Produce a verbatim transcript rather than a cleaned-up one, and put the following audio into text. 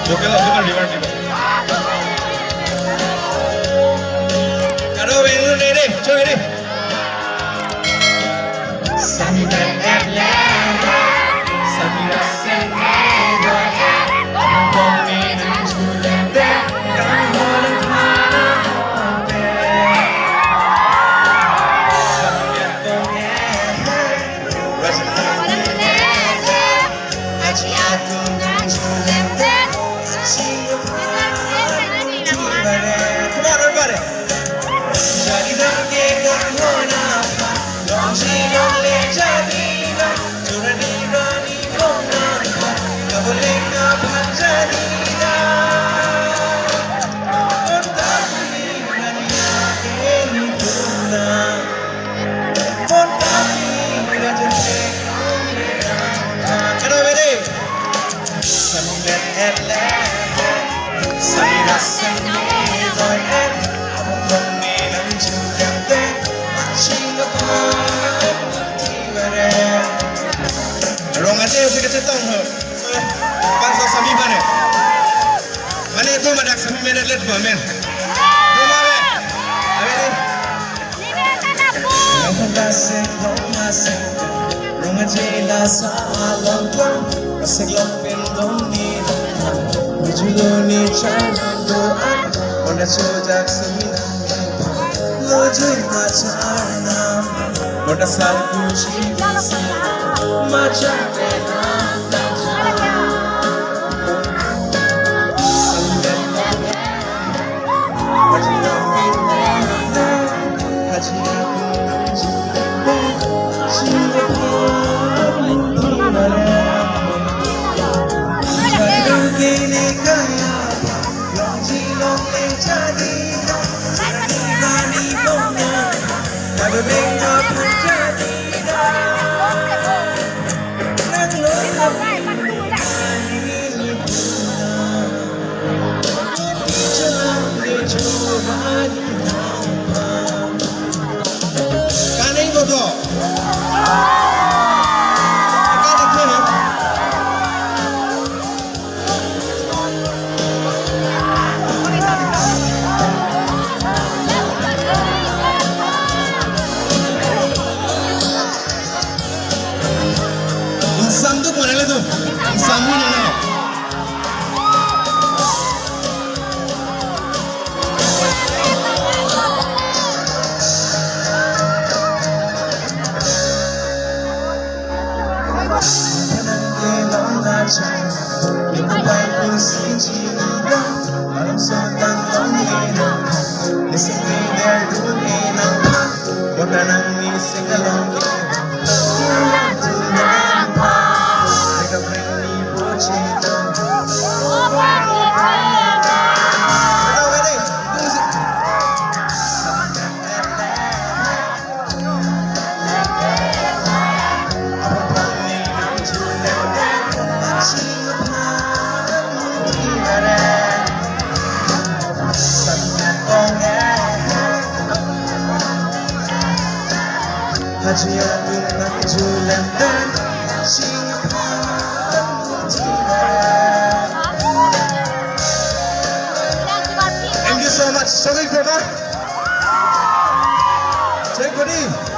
Local, local, river, river. Kado, venue, ready, ready, ready. Come on, everybody. Can I ready? Rong ate usi kachetong ho. Pan sa sami mane. Mane itu madak sami mane let ko amen. Itu mane. Amen. Kaning bodo. Kaning bodo. Insam tu mana le tu? Insam ni mana? Thank you so much. Sorry, Papa. Check, buddy.